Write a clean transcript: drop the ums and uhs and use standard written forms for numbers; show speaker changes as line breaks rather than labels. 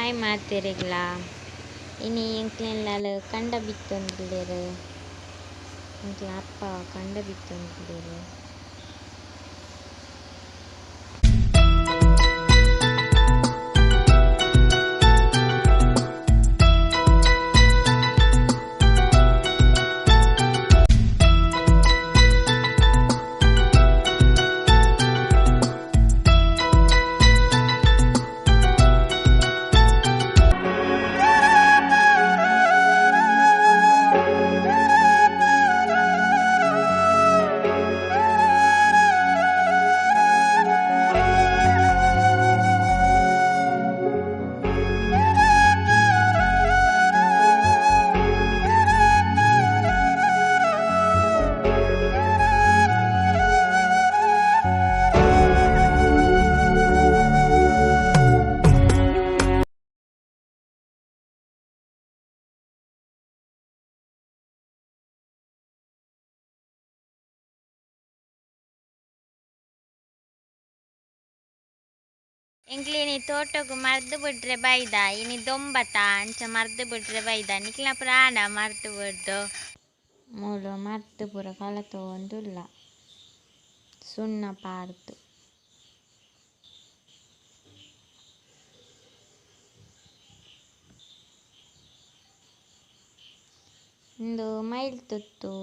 Hi ಮಾತೆರೆಗ್ಲಾ. ಇನಿ ಎಂಕ್ಲೆನ್ಲಾಲ್ ಕಂಡ ಬಿತ್ತೊಂದುಲ್ಲೆರ್. ಎಂಕ್ಲ ಅಪ್ಪ ಕಂಡ ಬಿತ್ತೊಂದುಲ್ಲೆರ್. ಎಂಕ್ಲಿನಿ ತೋಟೊಗು ಮರ್ದ್ ಬುಡ್ರೆ ಬೈದ ಇನಿ ದೊಂಬತ ಅಂಚ ಮರ್ದ್ ಬುಡ್ರೆ ಬೈದ ನಿಕ್ಲ್ನ ಪ್ರಾಣ ಮರ್ದ್ ಬುಡ್ದು. ಮೂಲು ಮರ್ದ್ ಪೂರ ಕಲತೊಂದುಲ್ಲ ಸುಣ್ಣ ಪಾಡ್ದ್. ಉಂದು ಮೈಲ್ತುತ್ತು.